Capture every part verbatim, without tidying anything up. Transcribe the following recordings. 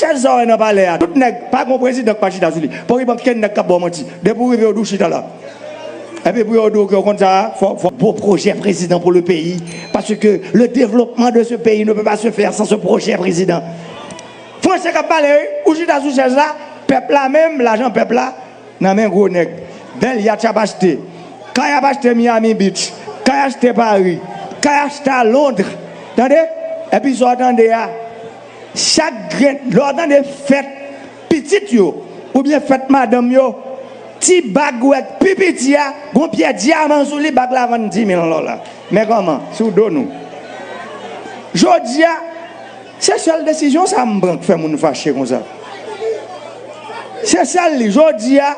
Chèz sa w wè nan palè a, tout nèg, pa gen prezidan k pa chita sou li. Pòkipè, kenn nèg k ap ba w manti. Depi w rive, yo di w chita la. Epi pou yo di w ke w konn sa, fò, fò bon pwojè prezidan pou le peyi. Parce que le développement de ce pays ne peut pas se faire sans ce projet président. Franse k ap pale, wi. Ou chita sou chèz la, pèp la menm, lajan pèp la, nan men gwo nèg. Bèl yat y ap achte. Kay ap achte Miami Beach. Kay achte Paris. Kay achte a Londres. Tande? Epi sa w tande a, chak grenn, lè w tande fèt pitit yo, oubyen fèt madanm yo, ti bag ou wè k pi piti a, gon pyè dyaman sou li, bag la vann di mil dola. Men kòman? Sou do nou. Jodi a, se sèl desizyon sa m pran k fè moun fache konsa. Se sèl li. Jodi a,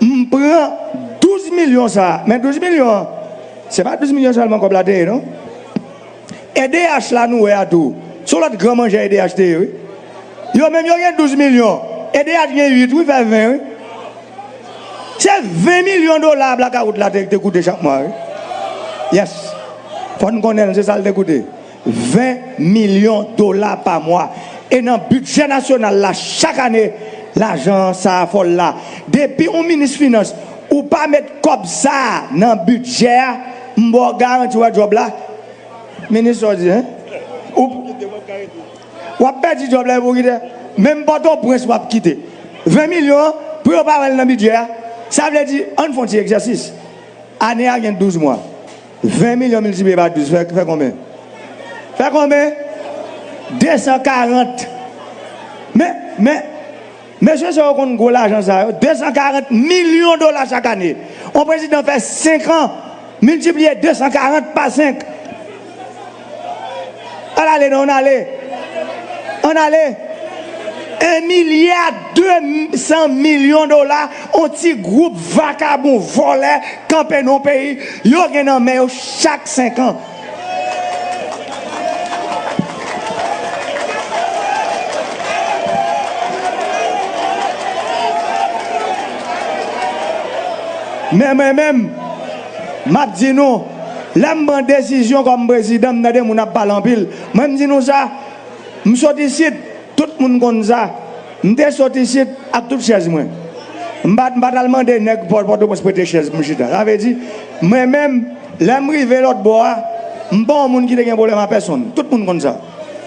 m pran douz milyon sa a. Men douz milyon an, se pa douz milyon sèlman kòb la te ye, non. E D H la nou wè a tou. Se yon lòt gran manjè E D H te ye, wi. Yo menm yo gen douz milyon. E D H gen uit, wi, fè ven, wi. Se ven milyon dola blakawout la te, te koute chak mwa, wi. Yes. Fò n konnen l, se sa l te koute. Ven milyon dola pa mwa. E nan bidjè nasyonal la, chak ane, lajan sa a fò l la. Depi yon minis finans, ou pa met kòb sa a nan bidjè a, m ba w garanti, w wè djòb la. Minis, sa w di, en? Ou, w ap pèdi djòb la epi w kite. Menm Pòtoprens w ap kite. Ven milyon an, pou yo pa wè l nan bidjè a, sa vle di, ann fè yon ti egzèsis. Ane a gen douz mwa. Ven milyon miltipliye pa douz, fè, fè konbyen? Fè konbyen? De san karant. Men, men, mesye sa yo konn gwo lajan sa yo. De san karant milyon dola chak ane. Yon prezidan fè senk an, miltipliye de san karant pa senk. Ann ale non, ann ale. Ann ale. En milya de san milyon dola, yon ti gwoup vakabon vòlè kanpe nan yon peyi, yo gen nan men yo chak senk an. Men mwen menm, m ap di nou, lè m pran desizyon kòm prezidan, m tande moun ap pale anpil. Mwen, m di nou sa, m sot isit, tout moun konn sa. M te sot isit ak tout chèz mwen. M pa, m pa t al mande nèg Pò-, Pòtoprens prete chèz pou m chita. Sa vle di, mwen menm, lè m rive lòt bò a, m pa yon moun ki te gen pwoblèm a pèsonn. Tout moun konn sa.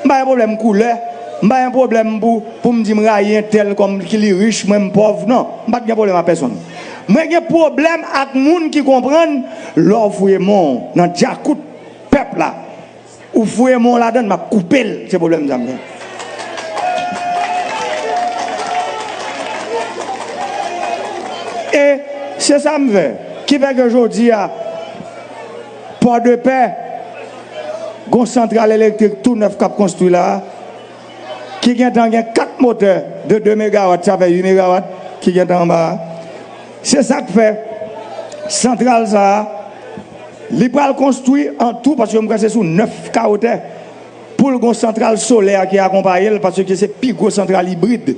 M pa gen pwoblèm koulè. M pa gen pwoblèm pou, pou m di m rayi entèl kòm ki li rich, mwen m pòv. Non, m pa t gen pwoblèm a pèsonn. Mwen gen pwoblèm ak moun ki konprann lè w fouye men w nan djakout pèp la. Ou fouye men w ladan l, m ap koupe l. Se pwoblèm sa m gen. E se sa m fè. Ki fè ke jodi a, Pòdepè, gon santral elektrik tou nèf k ap konstwi la a, ki gentan gen kat motè de de megawat, sa fè uit megawat ki gentan anba a. Se sa k fè santral sa a, li pral konstwi an tou, paske m kwè se sou nèf kawo tè, pou l gon santral solè ki akonpaye l, paske se pi gwo santral ibrid.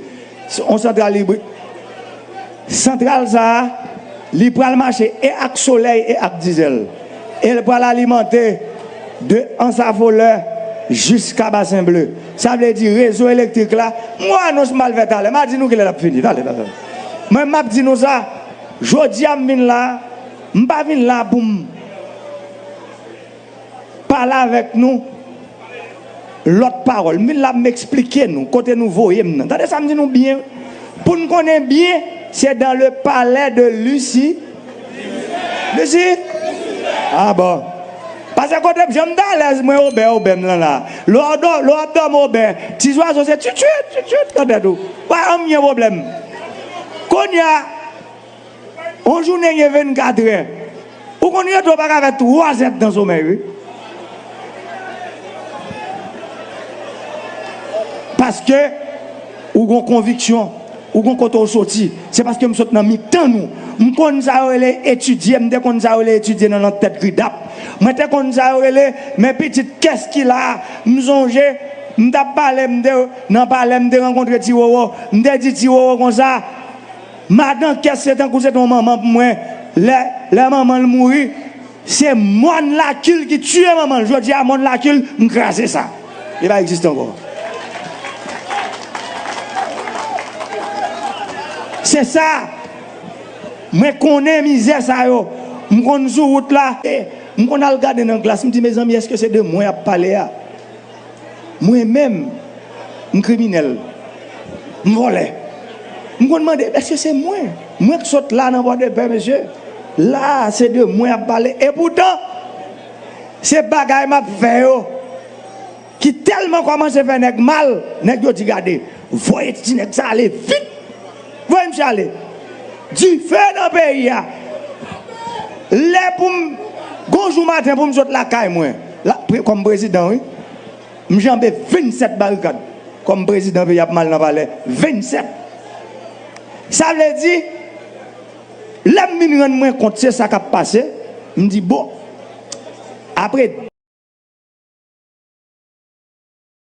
Se yon santral ibrid. Santral sa a, li pral mache e ak solèy e ak dizèl. E l pral alimante de Ansafolè jiska Basen Ble. Sa vle di rezo elektrik la, m gon anons m pral fè talè. M a di nou kilè l ap fini. Talè, talè. Mwen, m ap di nou sa, jodi a m vin la, m pa vin la pou m pale avèk nou lòt pawòl. M vin la pou m eksplike nou kote nou voye m nan. Tande sa m di nou byen. Pou n konnen byen, se dans le palais de Lucie. Lucie? Ah bon. Paske kote m, jan m t alèz, mwen obè, obè m lan la. Lè w dò-, lè w ap dòmi obè, ti zwazo se tchitchit, tchitchit nan tèt ou. Pa janm gen pwoblèm. Kounye a, yon jounen gen vennkatrè. Ou konn rete w pa ka fè twa zèdtan somèy, wi. Paske ou gon konviksyon, ou gon kote w soti. Se paske m sot nan mitan nou. M konn sa yo rele etidye, m te konn sa yo rele etidye nan, nan tèt gridap. Mwen te konn sa yo rele, men pitit kès ki la a. M sonje, m t ap pale, m te, nan palè, m te rankontre Ti Wowo. M te di Ti Wowo konsa, madan kès se tankou se te yon manman pou mwen. Lè, lè manman l mouri, se mòn lakil ki tiye manman l. Jodi a, mòn lakil, m kraze sa. Li pa egziste ankò. Sa, mwen konnen mizè sa yo. M konn sou wout la, e m konn al gade nan glas, m di, mezanmi, èske se de mwen y ap pale a? Mwen menm, m kriminèl, m vòlè. M konn mande, èske se mwen? Mwen k sot la nan Pòdepè, mesye. La, se de mwen y ap pale. Epoutan, se bagay m ap fè yo ki tèlman kòmanse fè nèg mal, nèg yo di, gade, voye ti nèg sa ale vit. Voye misye ale. Dife nan peyi a. Lè pou m, gon jou maten pou m sot lakay mwen, la, pre- kòm prezidan, wi, m janbe vennsèt barikad. Kòm prezidan peyi ap mal nan palè, vennsèt. Sa vle di, lè m vin rann mwen kont se sa k ap pase, m di, bon, apre